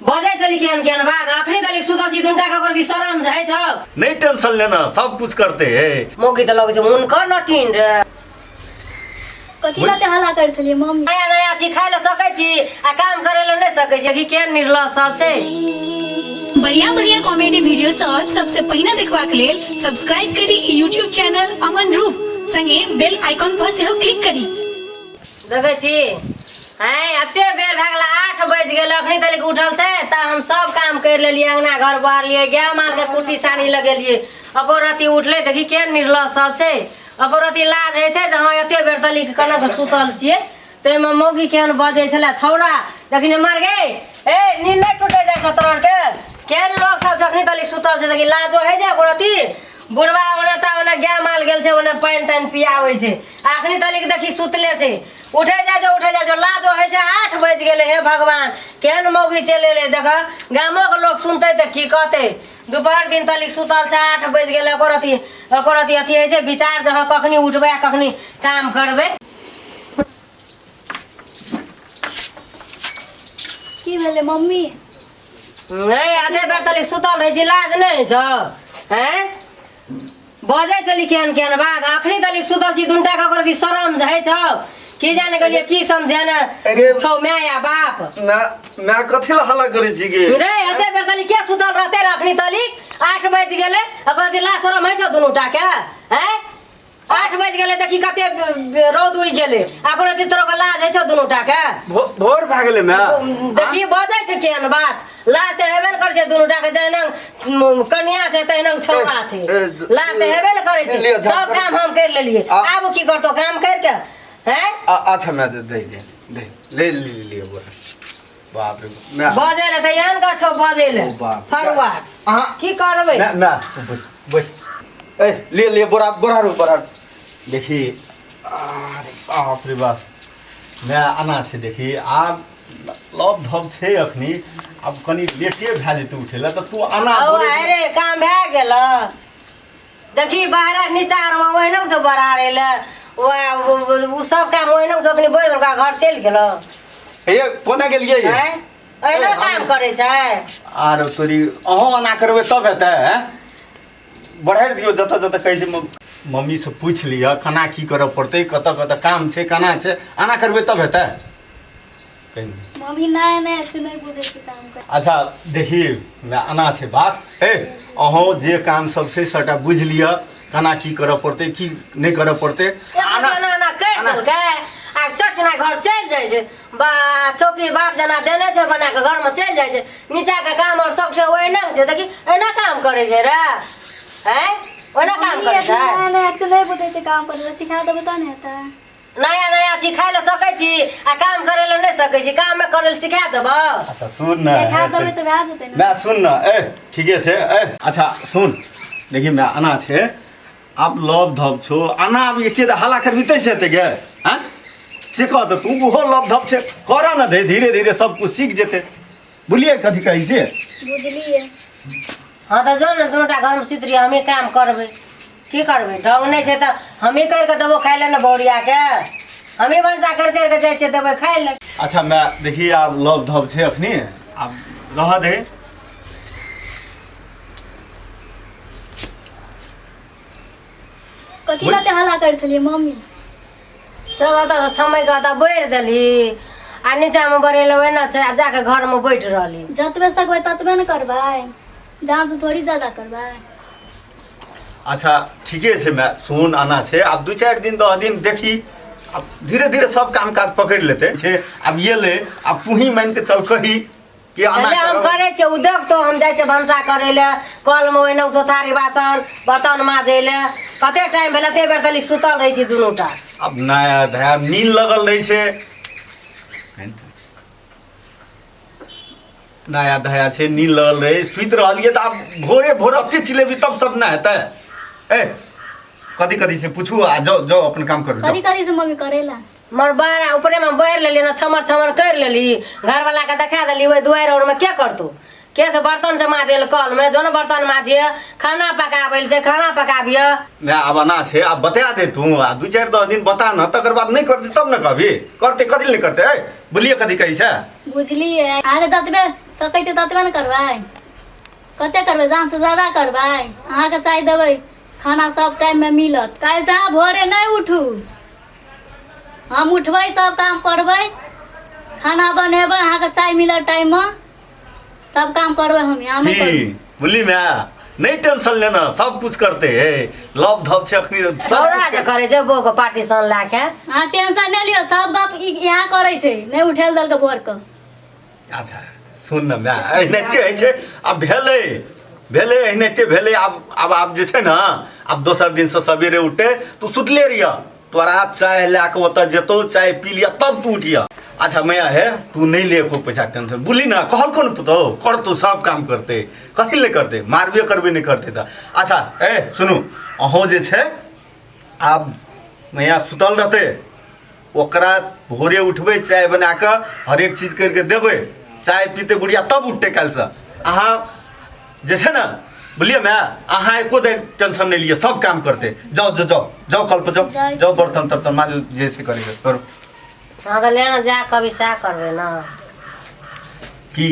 बजै छली केहन केहन बात अखनी तलिक सुतल छी दुनटा के ओकर शरम जाइ छौ। नहीं टेंशन लेना, सब कुछ करते है। मौगी तऽ लगै छै हुनकर नटीन रे। कथी लए हल्ला करै छलियै मम्मी? नया नया चीज खाइ लए सकै छी आ काम करै लए नहि सकै छी। केहन निर्लज सब छै। बढ़िया बढ़िया कॉमेडी वीडियो सब सबसे पहिने देखबाक लेल सब्सक्राइब करी यूट्यूब चैनल अमन रूप संगे बेल आइकॉन पर सेहो क्लिक करी। देखै छी आँय, एते बेर भए गेल, 8 बाजि गेल, अखनी तलिक उठल छै। तऽ हम सब काम करि लेलियै, अंगना घर बहारलियै, गाय मालके कुट्टी सानी लगेलियै, एको रत्ती उठलै। देखी केहन निर्लज सब छै। एको रत्ती लाज होइ छै जे हँ एते बेर तलिक केना कऽ सुतल छियै। ताहिमे मौगी केहन बजै छलै छौड़ा देखी मर गे, ए नींद नहि टूटै जाइ छौ तोरा आरके। केहन लोक सब छै, अखनी तलिक सुतल छै। देखी लाजो होइ छै एको रत्ती? बुढ़वा ओने ता ओने गाय माल गेल छै, ओने पानि तानि पियाबै छै, आ अखनी तलिक देखी सुतले छै। उठै जाइ जो, उठै जाइ जो, लाजो होइ छै। 8 बाजि गेलै। हे भगवान, केहन मौगी चलि एलै। देख गामोके लोक सुनतै तऽ की कहतै? दुपहर दिन तलिक सुतल छै, 8 बाजि गेलै, एको रत्ती एको रत्ती अथी होइ छै विचार जे हँ कखनी उठबै आ कखनी काम करबै। की भेलै मम्मी? नहि, आधे बेर तलिक सुतल रहै छी, लाज नहि होइ छौ? आँय, बजै छली केहन केहन बात। अखनी तलिक सुतल छी दुनटा के, ओकर शरम जाइ छौ? की जाने गेलियै की समझे ने अरे छौ माय या बाप। मैं मैं कथी ला हल्ला करै छी गे? रे, एते बेर तलिक के सुतल रहते रे? अखनी तलिक 8 बाजि गेलै, ओकर लाज शरम होइ छौ दुनूटा के? आँय, 8 बाजि गेलै, देखी कते रौद उगि गेलै, आ ओकरो दिन तोरो के लाज होइ छौ दुनू टा के? भोर भए गेलै माय। देखी बजै छै केहन बात। लाज तऽ हेबे ने करै छै दुनू टा के। जहिना कनिया छै तहिना छौड़ा छै, लाज तऽ हेबे ने करै छै। लिअ, सब काम हम करि लेलियै, आब की करतौ काम करि के? हैं, अच्छा माय, दे दे दे दे ले ले लिअ बोरा। बाप रे माय, बजै लए तऽ एहन गाछ छौ बजै लए। ओ बाप। फरुआ अहाँ की करबै? ना ना, बैठ बैठ। ए ले ले बोरा, बोरा रो बोरा रो। देखी, अरे बाप रे बाप, मैं आना छै। देखी आब लव धब छै, अखनी आब कनि लेटे भए जेतै उठै लए, तऽ तू आना औ बोरे। अरे काम भए गेल। देखी बाहर नीचा आरमे ओहिना से बड़ा रहे ले, ओ सब काम ओहिना से ओतनी बढ़ि गेल, घर चलि गेल। हे, कोना गेलियै ये? आँय, एहिना काम करै छै। आर तोरी, अहूँ एना करबै तब हेतै? हैं, बढ़ारि दियौ जतऽ जतऽ कहै छै। मम्मीसँ पूछि लिअ केना की करऽ पड़तै, कतऽ कतऽ काम छै, केना छै। एना करबै तब हेतै? कहि। मम्मी, नहि नहि, से नहि बुझै छै काम कर। अच्छा देखी, एना छै बात। हे, अहूँ जे काम सब छै सबटा बुझि लिअ, केना की करऽ पड़तै, की नहि करऽ पड़तै। एक एना एना करि देलकै आ चट घर चलि जाइ छै। बा चौकी बाप जेना देने छै बना कऽ, घरमे चलि जाइ छै। नीचाके काम आओर सब छै ओहिना छै। देखी एना काम करै छै रे? हैं, ओहिना काम करै छै। नहि नहि, से नहि बुझै छै काम करै लए, सिखा देबै तब ने हेतै। नया नया चीज खाइ लए सकै छी आ काम करै लए नहि सकै छी। काममे करै लए सिखा देबौ। अच्छा सुन ने। देखा देबै तऽ भए जेतै ने। मैं सुन न, ए ठीके छै। ए अच्छा सुन, देखी मैं आना छै, आब लव धब छो आना। आब एके हल्ला करबी तै से हेतै गे? आँय, से कह तऽ तू ओहो लव धब छै, करऽ ने दे, धीरे धीरे सब कुछ सीख जेतै। बुझलियै कथी कहै छियै? बुझलियै। हँ तऽ जो ने, दुनूटा घरमे सुति रहियै, हमही काम करबै। की करबै, ढंग नहि छै तऽ हमही करि कऽ देबो खाइ लए ने। बहुरियाके हमही भनसा करि करि कऽ जाइ छियै, देबै खाइ लए। अच्छा मैं देखी, आब लव धब छै, अखनी आब रह दे। कथी लए हल्ला करै छलियै मम्मी? सब ओतऽ समय के ओतऽ बढ़ि देली आ नीचामे बढ़ेलहुँ ओहिना छै आ जाके घरमे बैठ रहली। जतबे सकबै ततबे ने करबै, जान से थोड़ी ज्यादा करबै। अच्छा ठीके छै मैं, सुन आना छै, आब 2-4 दिन 10 दिन देखी, आब धीरे धीरे सब काम काज पकड़ि लेतै छै। आब ये ले, आब तू ही मान के चल, कही कि आना पहिले हम करब। करै छियै, ओ देखतो। हम जाइ छियै भनसा करै लए, कलमे ओहिना सोथारी बासन बर्तन माजै लए। कते टाइम भेल, एते बेर तलिक सुतल रहै छी दुनू टा। आब नया धया नींद लगल रहै छै, नया धया छै, नींद लगल रहै, सुति रहलियै तऽ आब भोरे भोर एते चिलेबी तब सब ना हेतै। ए कथी कथी से पूछू आ जाओ जाओ, अपन काम करू कथी जाओ। कथी से मम्मी करेला? मर बाहर ऊपरेमे बढ़ि लेली ने, छमर छमर करि लेली, घरवलाके देखा देली। ओहि दुआरि आओरमे के करतौ? के से बर्तन जमा देल कलमे, जो ने बर्तन माजिए, खाना पकाबै लए छै, खाना पकाबिए। नहि, आब एना छै, आब बता दे तू आ 2-4 10 दिन बता न, तकर बाद नहि करतै तब ने कहबी। करतै, कथी नहि करतै? ए बुझलियै कथी कहै छै? बुझलियै, अहाँके जतबे सकै छै ततबे ने करबै। कते करबै? जानसँ ज्यादा करबै? अहाँके चाय देबै, खाना सब टाइममे मिलत। काल्हिसँ अहाँ भोरे नहि उठू, हम उठबै, सब काम करबै, खाना बनेबै, अहाँके चाय मिलत टाइममे, सब काम करबै हम। यहाँ नहि की करू। बुझली माय, नहि टेंशन लेना, सब कुछ करते है। लव धप छै अखनी सब छौड़ा कुछ जे करै छै बौके पार्टी सन लए के। अहाँ टेंशन नहि लिअ, सब गप ई यहाँ करै छै, नहि उठेल देलकै भोरके। अच्छा सुन ने माय, एनाहिते होइ छै। आब भेलै भेलै, एनाहिते भेलै। आब आब आब जे छै ने, आब दोसर दिनसँ सवेरे उठे, तू सुतले रहिह, तोरा चाय लए कऽ ओतऽ जेतौ, चाय पी लिअ तब तू उठिह। अच्छा मैया हे, तू नहि ले एको पैसा टेंशन, बुझली ने? कहलको ने पुतहु करतौ, सब काम करतै, कथी ले करतै, मारबे करबे नहि करतै तऽ। अच्छा ए सुनू, अहूँ जे छै आब मैया सुतल रहतै, ओकरा भोरे उठबै, चाय बना कऽ हरेक चीज करि कऽ देबै, चाय पीतै बुढ़िया तब उठतै काल्हिसँ। अहाँ जे छै ने, बुझलियै माय, अहाँ एको देर टेंशन नहि लिअ, सब काम करतै। जाउ जाउ जाउ जाउ, कल पर जाउ। जाइ। जाउ, बर्तन तर्तन माजू, जे छै करैके करू। हँ तऽ लेना जा कभी सएह करबै ने। की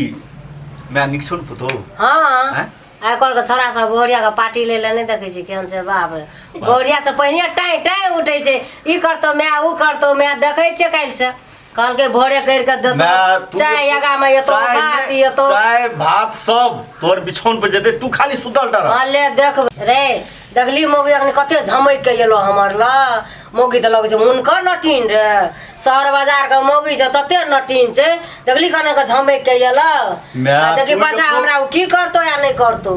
माय, नीक छौ ने पुतहु? हँ। आँय? आइ काल्हिके छोड़ा सब बहुरियाके पार्टी लै लए नहि देखै छी केहन छै। बाप रे, बहुरिया से पहिने टाँय टाँय उठै छै, ई करतौ माय, ओ करतौ माय। देखै छियै काल्हिसँ कहलकै भोरे करि कऽ देतौ। माय, तू चाय आगामे एतौ, चाय भात नहि- एतौ। चाय भात सब तोहर बिछौन पर जेतै, तू खाली सुतल टा रह। हँ ले देख रे, देखली मौगी अखन कते झमकि के एलो हमर ल। मौगी तऽ लगै छै हुनकर नटीन रे, शहर बाजार के मौगी छै तते नटीन छै। देखली कने के झमकि के एलो। माय, आ देखी तू पता एको- हमरा ओ की करतौ या नहि करतौ।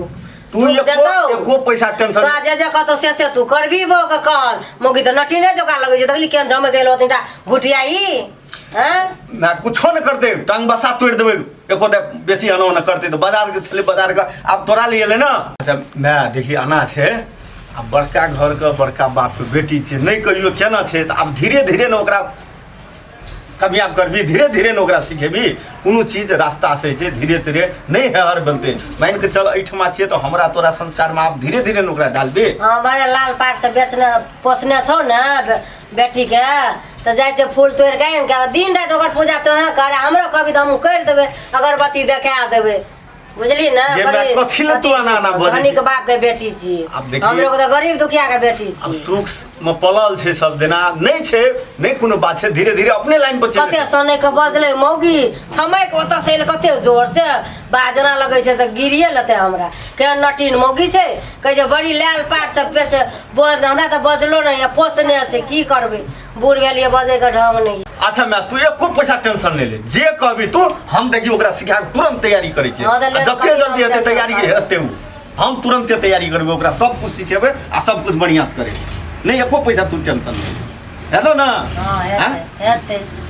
तू तू एको देतौ एको पैसा टेंशन तोरा जे जे कहतौ से से तू करबी। बौ के कहल मौगी तऽ नटीने जकाँ लगै छै। देखली केहन झमकि एलो तीनटा भुटियाई हँ। ना कुछो नहि करतै, टांग बसा तोड़ि देबै। एको दे बेसी एना ओना करतै तऽ बाजार के छलै, बाजार के आब तोरा लिए एलै ने। अच्छा माय देखी, एना छै, आब बड़का घरके बड़का बापके बेटी छै, नहि कहियो केना छै तऽ आब धीरे धीरे ने ओकरा कामयाब करबी, धीरे धीरे ने ओकरा सिखेबी। कोनो चीज रास्ता से छै, धीरे धीरे नहि हेहर बनतै। मानि कऽ चल एहिठमा छियै तऽ हमरा तोरा संस्कारमे आब धीरे धीरे ने ओकरा डालबी। हँ, बड़े लाल पाट से बेचने पोसने छौ ने बेटीके, तऽ जाइ छै फूल तोड़ि कऽ आनि कऽ दिन राति ओकर पूजा तोहें कर। हमरो कहबी तऽ हमहूँ करि देबै, अगरबत्ती देखा देबै, बुझली ने? गे माय, बड़ी कथी लए तू एना एना बजै धनिक छी? बाप के बेटी छी। आब देखियै। हमरो के तऽ गरीब दुखिया के बेटी आब छी। सुख मे पलल छै सब दिना, नहि छै, नहि कोनो बात छै, धीरे धीरे अपने लाइन पर चलि कते जेतै। सनै के बजलै मौगी, छमैक ओतऽ से एलै कते जोर से बाजना लगै छै तऽ गिरिए लेतै हमरा। केहन नटीन मौगी छै, कहै छै बड़ी लाल पाट सब पेच बोल। हमरा तऽ बजलो नहि यऽ, पोसने छै, की करबै, बूढ़ भेलियै, बजैके ढंग नहि यऽ। अच्छा माय, तू एको पैसा टेंशन नहि ले, जे कहबी तू हम देखी ओकरा सिखा के तुरंत तैयारी करै छियै। हँ, तऽ आ ले जते कहियो जल्दी हेतै हम तैयारी टेंशन हेतै ओ, हम तुरंते तैयारी करबै, ओकरा सब कुछ सिखेबै आ सब कुछ बढ़िआँ से करेबै। नहि एको पैसा तू टेंशन नहि ले, हेतौ ने? हँ। आँय? हेतै हेतै।